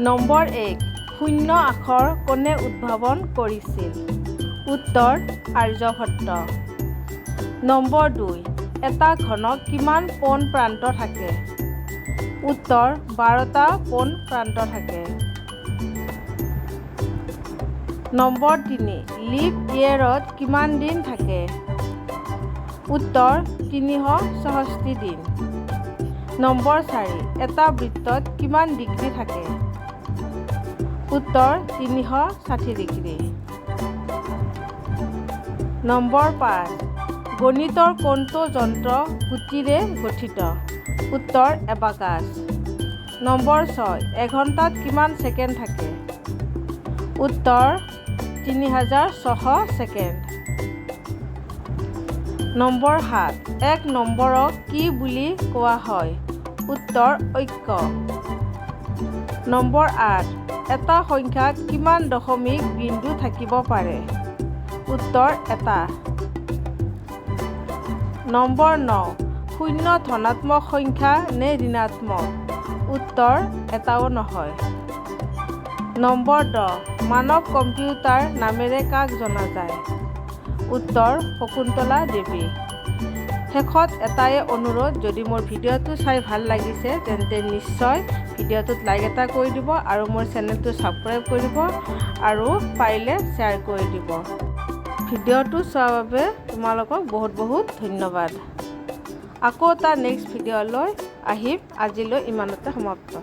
Number 1, শূন্য আখৰ কোনে উদ্ভাৱন কৰিছিল? উত্তৰ আৰ্যভট্ট। নম্বৰ 2, এটা ঘনক কিমান পোন প্ৰান্ত থাকে? উত্তৰ 12টা পোন প্ৰান্ত থাকে। নম্বৰ 3, লিপ ইয়েৰত কিমান দিন থাকে? উত্তৰ 364 দিন। নম্বৰ 4, এটা বৃত্তত কিমান ডিগ্ৰী থাকে? উত্তৰ 360 ডিগ্ৰী। নম্বৰ 5, গণিতৰ কোনটো যন্ত্ৰ গুটিৰে গঠিত? উত্তৰ এবাকাছ। নম্বৰ 6, এঘণ্টাত কিমান ছেকেণ্ড থাকে? উত্তৰ 3600 ছেকেণ্ড। নম্বৰ 7, এক নম্বৰক কি বুলি কোৱা হয়? উত্তৰ ঐক্য। নম্বৰ 8, এটা সংখ্যাত কিমান দশমিক বিন্দু থাকিব পাৰে? উত্তৰ এটা। নম্বৰ 9, শূন্য ধনাত্মক সংখ্যা নে ঋণাত্মক? উত্তৰ এটাও নহয়। নম্বৰ 10, মানৱ কম্পিউটাৰ নামেৰে কাক জনা যায়? উত্তৰ শকুন্তলা দেৱী। শেষত এটাই অনুৰোধ, যদি মোৰ ভিডিঅ'টো চাই ভাল লাগিছে, তেন্তে নিশ্চয় ভিডিঅ'টোত লাইক এটা কৰি দিব আৰু মোৰ চেনেলটো ছাবস্ক্ৰাইব কৰিব আৰু পাৰিলে শ্বেয়াৰ কৰি দিব। ভিডিঅ'টো চোৱাৰ বাবে তোমালোকক বহুত বহুত ধন্যবাদ। আকৌ এটা নেক্সট ভিডিঅ'লৈ আহিম। আজিলৈ ইমানতে সমাপ্ত।